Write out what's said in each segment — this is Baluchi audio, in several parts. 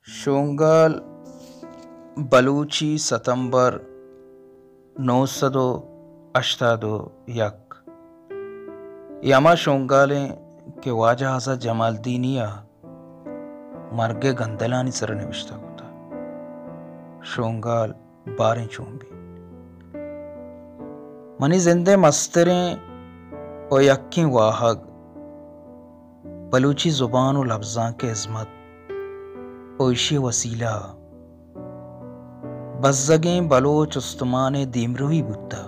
شونگال، بلوچی ستمبر نو سد و ہشتاد و یک۔ اے ہما شونگال ایں کہ واجہ آزات جمالدینی ءَ مرگ ءِ گندلانی سر ءَ نبشتہ کتہ۔ شونگال باریں چون بیت۔ منی زند ءِ مستریں و یکیں واہگ بلوچی زبان و لبزانک ءِ ہزمت و ایشی ءِ وسیلہ ءَ بزگیں بلوچ استمان ءِ دیمروی بوتہ۔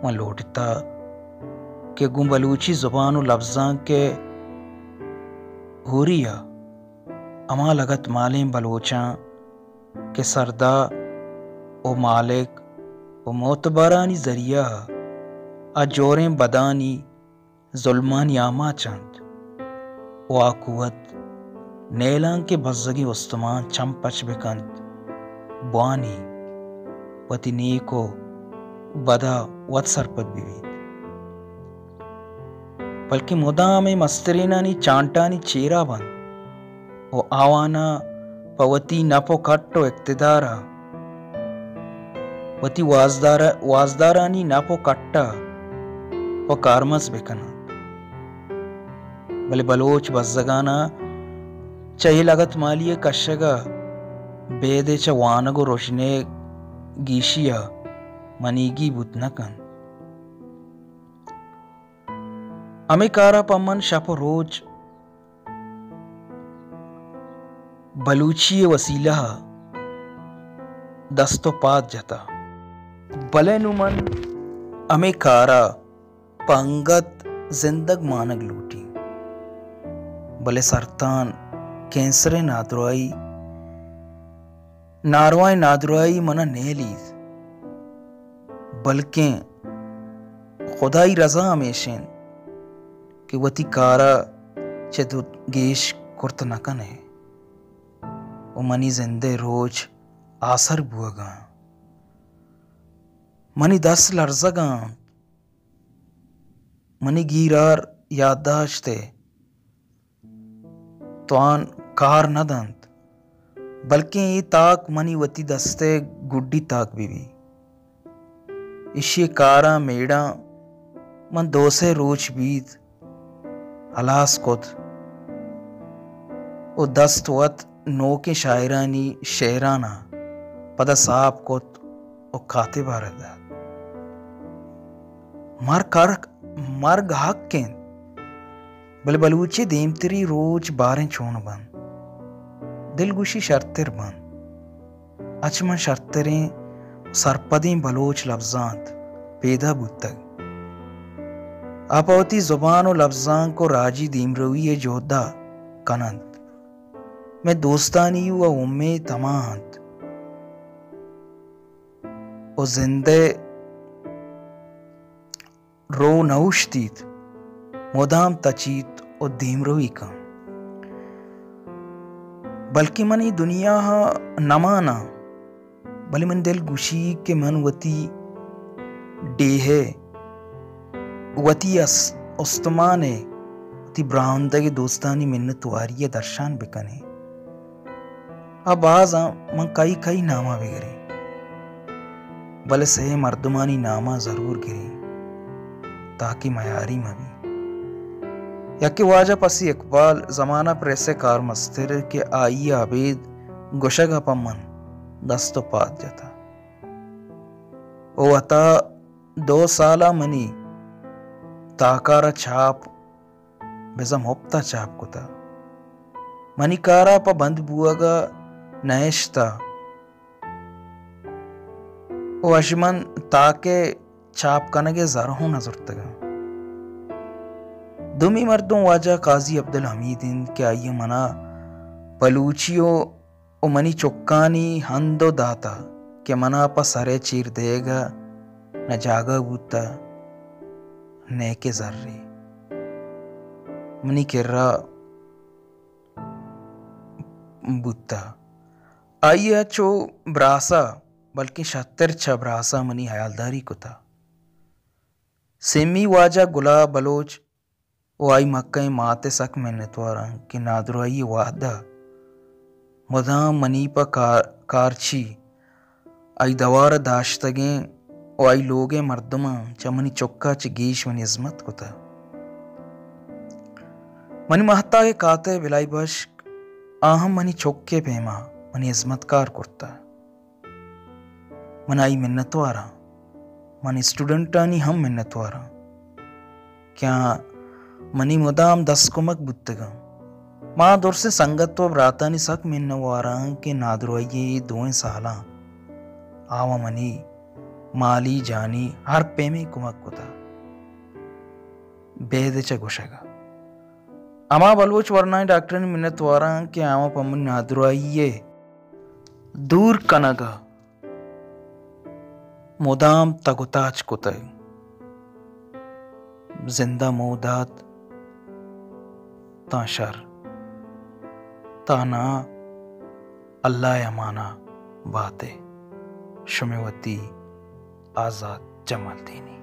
من لوٹتہ کہ گوں بلوچی زبان و لبزانک ءِ ہوری ءَ ہما لگت مالیں بلوچاں کہ سردا و مالک و معتبرانی ذریعہ ءَ آ جوریں بدانی ظلمانی آماچ انت و آ قوت نیلاں کہ بزگیں استمان چم پچ بکنت، بوانی، وتی نیک و بدا وت سرپد ببیت، بلکیں مدام اے مسترینانی چانٹانی چیرا بنت و آواناں پہ وتی نپ و کٹ و اقتدار ءَ وتی وازدار-، وازدارانی نپ و کٹ ءَ پہ کارمرز بہ کن انت۔ بلے بلوچ بزگاناں چہ اے لگت مالی ءِ کشگ ءَ بید ءَ چہ وانگ و رژن ءِ گیشی ءَ منیگی بوت نہ کنت۔ ہمے کار ءَ پہ من شپ و روچ بلوچی ءِ وسیلہ ءَ دست و پاد جتہ۔ بلے نوں من ہمے کار ءَ پہ انگت زندگ مانگ لوٹیں۔ بلے سرطان، کینسر ءِ نادراہی، ناروائیں نادراہی من ءَ نیلیت، بلکیں خدائی رضا ہمیش انت کہ وتی کار ءَ چہ تو گیش کرت نہ کن ئے و منی زند ءِ روچ آسر بوگ ءَ انت۔ منی دست لرزگ ءَ انت۔ منی گیرار یادداشت ءِ توان کار نہ دنت، بلکیں اے تاک منی وتی دست ءِ گڈی تاک بہ بیت۔ ایشی ءِ کاراں میڑاں من دو سے روچ بیت ہلاس کت و دست وت نوکیں شاعرانی شعراناں پدا ساپ کت و کاتب ءَ را دات۔ مرگ ہر-، مرگ حق انت، بلے بلوچی دیمتری روچ باریں چون بنت۔ دلگوشی شرتر بنت۔ اچ من شرتریں سرپدیں بلوچ لبزانت پیدا بوتگ۔ آ پہ وتی زبان و لبزانک و راجی دیمروی ءِ جہد ءَ کن انت۔ مئے دوستانی و امیت ہما انت و زند ءِ رو نہ اوشتیت، مدام تچیت و دیمروی کن۔ بلکیں من اے دنیا ءَ نہ ماناں، بلے من دل گوشی کہ من وتی ڈیھ ءِ، وتی اس-، استمان ءِ، وتی براہندگ ءِ دوستانی منتواری ءَ درشان بہ کنیں۔ آ باز آں، من کئی کئی نام ءَ بگریں، بلے سئے مردمانی نام ءَ ضرور گریں تاکہ میاری مہ بی۔ یکے واجہ پسی اقبال، زمانہ پریس ءِ کارمستر کہ آئی ءَ ابید گوشگ ءَ پہ من دست و پاد جتہ و وتا دو سال ءَ منی تاکار ءَ چاپ بزاں مپت ءَ چاپ کتہ۔ منی کار ءَ پہ بند بوگ ءَ نہ اشتہ و اش من تاک ءِ چاپ کنگ ءِ زر ہوں نہ زرتگ۔ دومی مردم واجہ قاضی عبدالحمید انت کہ آئی ءَ منا بلوچی و و منی چکانی ہند و داتہ کہ منا پہ سر ءِ چیر دئیگ ءَ نہ جاگہ بوتہ، نئیکہ زرے منی کرا بوتہ۔ آئی ءَ چو براسا، بلکیں شتر چہ براسا منی ہیالداری کتہ۔ سیمی واجہ گلاب بلوچ و آئی مکہیں مات ءِ سک منتوار آں کہ نادراہی ءِ وہد ءَ مدام منی پہ کار-، کارچی آئی دوار ءَ داشتگیں ءُ آئی لوگ ءِ مردماں چہ منی چک ءَ چہ گیش منی ہزمت کتہ۔ منی ماہتاگ ءِ کات ءِ بلائی بشک، آ ہم منی چک ءِ پیما منی ہزمتکار کرتہ۔ من آئی منتواراں، من اسٹوڈنٹانی ہم منتواراں کہ آ منی مدام دست کمک بوتگاں۔ ما درسیں سنگت ءُ براتانی سک منتواراں کہ نادراہی ءِ دوئیں سالاں آواں منی مالی، جانی ہر پیمیں کمک کتہ۔ بید ءَ چہ گوشگ ءَ ہما بلوچ ورنائیں ڈاکٹرانی منتواراں کہ آواں پہ منی نادراہی ءِ دور کنگ ءَ مدام تگ ءُ تاچ کتگ۔ زند ءَ موہ دات تاں شر، تاں ناں، اللہ ءِ امان ءَ بات ئے۔ شمئے وتی آزات جمالدینی۔